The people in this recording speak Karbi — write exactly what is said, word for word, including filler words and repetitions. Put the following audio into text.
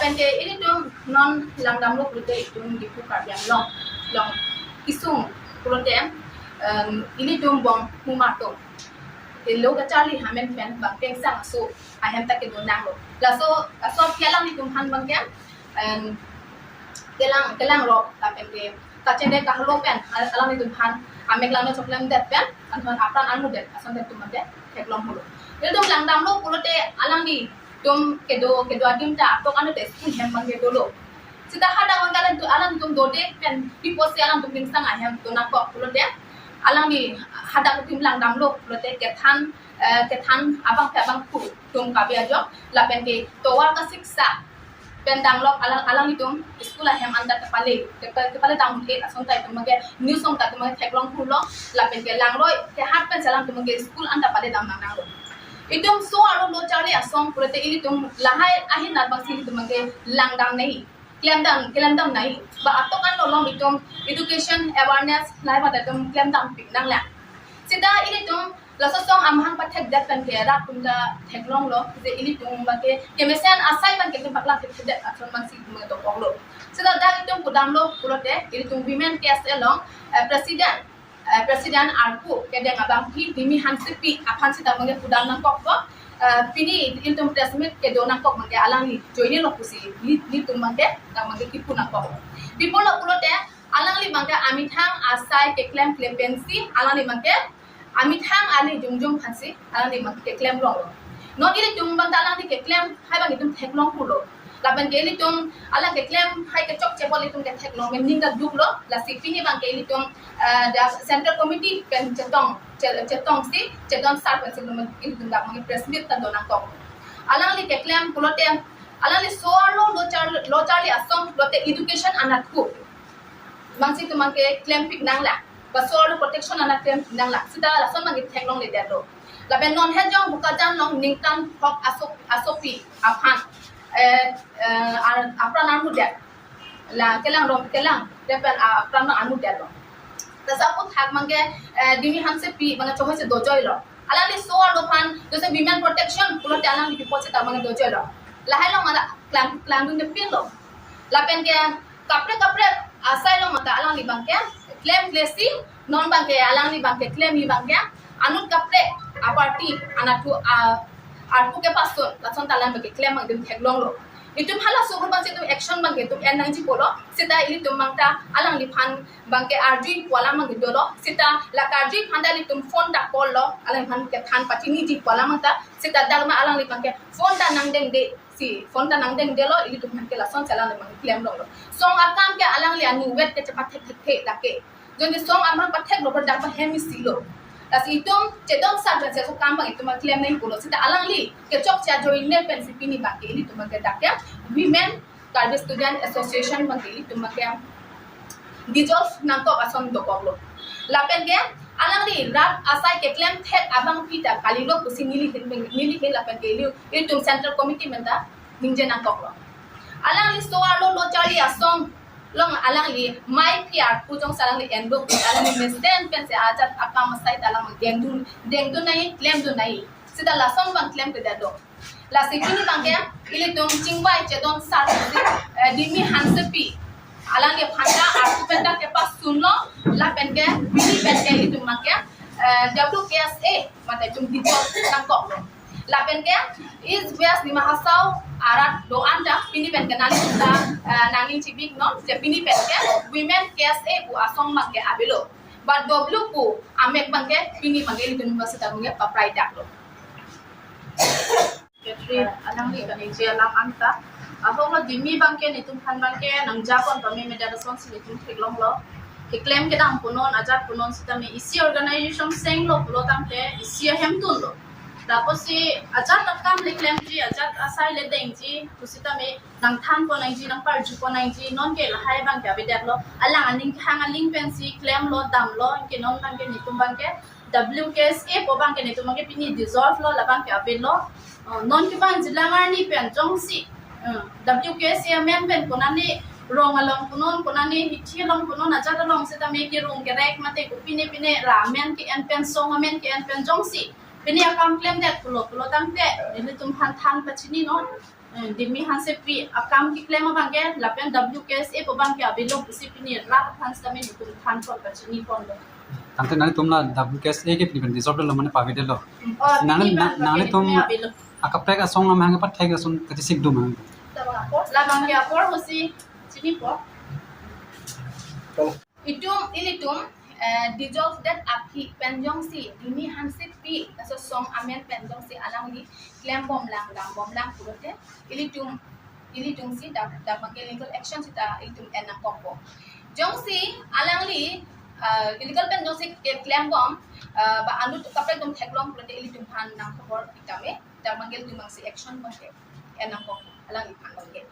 Ante ilitum non langdamlo pulote itum Diphu Karbi Anglong along kesung pulote, em, ilitum Bong Huma atum, ilo kacharli amen pen bang kengsang aso ahem ta kedo nanglo. Laso, laso aphi alanglitum aphan bang ke, em, kelang, kelang rok lapen ke kachende kahelo pen al-, alanglitum aphan amek langno choklemdet pen anthon apran armudet ason pen itum ante theklong holo. Ilitum langdamlo pulote alanglitum kedo, kedo adim ta atok ano te school hem bang ke dolo. Seta hadak bang ke alanglitum, alanglitum dode pen pi apotsi alanglitum kengsang ahem do nangkok pulote, alangli hadak itum langdamlo pulote kethan, eh, kethan abang ke abang ku tum kabi ajok lapen ke tovar ka siksa pen danglok alang, alanglitum school ahem anta kepale, kepa-, kepale dam un-e ason ta itum bang ke news along ta itum bang ke theklong holo lapen ke langroi kehat pen si alanglitum bang ke school anta pale dam nang nanglo. Itum so arlo lo charli asong pulote ilitum lahai ahin nat bang si ilitum bang ke langdam nai, klemdam, klemdam nai. Ba atok ano along itum education awareness lahai ba ta itum klemdam pik nanglang. Seta ilitum laso song amahang pathekdet pen ke rat atum ta theklonglo je ilitum bang ke kemesen asai bang ke itum paklang thekthedet ason bang si itum dokoklo. Seta dak itum pudamlo pulote ilitum Women K S A along, eh, president, eh, president arpu kedeng abangpi Dimi Hansepi aphan seta bang ke pudam nangkokpo, eh, pini ilitum press meet kedo nangkok bang ke alangli joine lo pusi ili, ilitum bang ke dak bang ke kipu nangkok. Pi apotlo pulote alangli bang ke amethang asai keklem klempen si alangli bang ke amethang ali jongjong aphan si alangli bang ke keklem longlo. Non ilitum bang ta alangli keklem hai bang itum theklong holo. Lapen ke ilitum alang keklem hai kechokche apot ilitum ke theklong men ning ta duklo. Lasi pini bang ke ilitum, eh, dak central committee pen chetong, che-, chetong si, chetong sar pen si ilitum dak bang ke press meet ta do nangkok. Alangli keklem pulote, alangli so arlo lo char, lo charli asong pulote education anat ku bang si itum bang ke klem pik nanglang. Ba so arlo protection anat klem pik nanglang. Seta lason bang ke theklongledetlo. Lapen non hejong Bokajan along ningkan phok aso, asopi aphan, eh, eh, ar-, apran armudet. La kelang rong kelang, lapen, ah, apran armudetlo. Laso aphuthak bang ke, eh, Dimi Hansepi bang ke chohoi si dojoilo. Alangli so arlo aphan, jose women protection pulote alangli pi apot seta bang ke dojoilo. Lahai along mala klang, klangdunde pinlo. Lapen ke kaprek kaprek asai along mata alangli bang ke klem klesi, non bang ke alangli bang ke klemji bang ke anut kaprek aparty anatthu, ah, arpu kepasun lason ta alang bang ke klem bang itum theklonglo. Itum halaso ahut bang si itum action bang ke itum en nangji pulo, seta ilitum bang ta alangliphan bang ke arjui pu alam bang ke dolo, seta la karjui aphan ta ilitum phone ta call lo, alangliphan kethan pachiniji pu alam bang ta, seta dak ma alangli bang ke phone ta nangdengde, si phone ta nangdengdelo, ilitum aphan ke lason si alangli bang ke klem longlo. Song akam ke alangli anu vet ke chepathek thekthe dak ke. Jongsi song amahang patheklo, dak ahem isi lo. Lasi itum chedon sar pen si laso akam bang itum klem nangji pulo, seta alangli kechokche ajoine pen si pini bang ke ilitum bang ke dak ke Women Karbi Student Association bang ke ilitum bang ke dissolve nangkok ason dokoklo. Lapen ke alangli rat asai keklem thek abangpi ta kalilo pusi neli ahin, neli ahin lapen ke ili, ilitum central committee amen ta ningje nangkoklo. Alangli so arlo lo charli asong along alangli maiphi arpu jongsi alangli enduk, alangli mesen pen si ajat akam asai ta alang dengdun, dengdun nai, klemdun nai. Seta lason bang klemkledetlo. Lasi pini bang ke ilitum chingvai chedon sar, eh, Dimi Hansepi alangli aphan ta arpu pen ta kepasunlo, lapen ke pini pen ke ilitum bang ke, eh, W K S A mate itum dissolve nangkoklo. Lapen ke East West Dima Hasao arat do-an ta pini pen ke nanglitum ta, eh, nangning chibik non, je pini pen ke Women K S A pu asong bang ke avelo. But W pu amek bang ke pini bang ke ilitum bang seta bang ke paprai daklo. Secretary alangli kaningje alam anta. Ahok lo Dimi bang ke netum aphan bang ke nangjakong pame media lason si netum theklonglo. Keklem kedam punon, ajat punon sitame isi organization senglo pulo tangte isi ahemtunlo. Lapusi ajat akam le klemji, ajat asai le dengji pu sitame nangthanpon nangji, nangparjupon nangji, non ke lahai bang ke avedetlo. Alang aning kehang aling pen si klemlo, damlo, ke non bang ke netum bang ke W K S A pu bang ke netum bang ke pini dissolve lo, labang ke avelo. Uh, non ke bang jila marni pen jongsi, uh, W K S A amen pen konane rong along punon, konane hithi along punon, ajat along sitame kerung kerek mate kopine pine ra amen ke-en pen, song amen ke-en pen jongsi pini akam klemdet pulo pulo tangte nelitum aphan than pachini non. Dimi Hansepi akam keklem abangke lapen W K S A pu abangke avelo pusi pini rat aphan sitame netum thanpon pachiniponlo. Tangte nanglitum la W K S A ke pini pen dissolve lo mane pavedetlo. Oh, nang pini nang pen nanglitum pini avelo. Akaprek asong amahang pathek ason kachesik dum hang. Labangke apor pusi chinipo. Itum ilitum eh, dissolve det aphi pen jongsi Dimi Hansepi laso song amen pen jongsi alangli klembomlang dambomlang pulote ilitum ilitum si dak dak abangke legal action sita ilitum en nangkokpo. Jongsi alangli eh, illegal pen jongsi ke klembom eh, ba anut kaprek atum theklong pulote ilitum aphan nangkhobor pitame dak abangke ilitum abangsi action abangke en nangkokpo alangli aphan abangke.